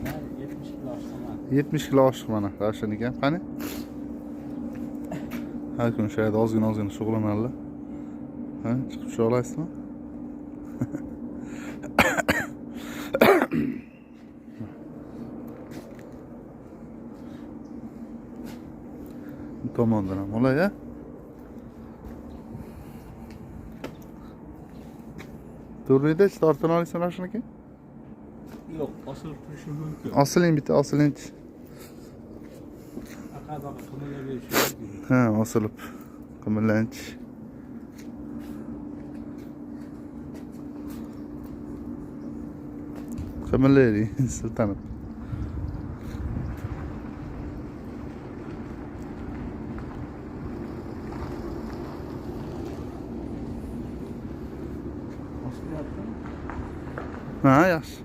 Mana 70 kilo oshiq mana. 70 kilo oshiq mana Ravshan ekan. Qani? Har kuni shu yerda ozgina ozgina shug'ullanadilar. Ha, chiqib tusha olasizmi? Bu tomondan ham olay, a? Turnida tortini olasizmi Ravshan aka? Yo'q, osilib turishi mumkin. Osiling bitta, osilingchi. Faqat baqa qimillab berishi mumkin. Ha, osilib qimirlanchi. Qimirlaydi, siltanib. Osilyaptimi? Ha, yaxshi.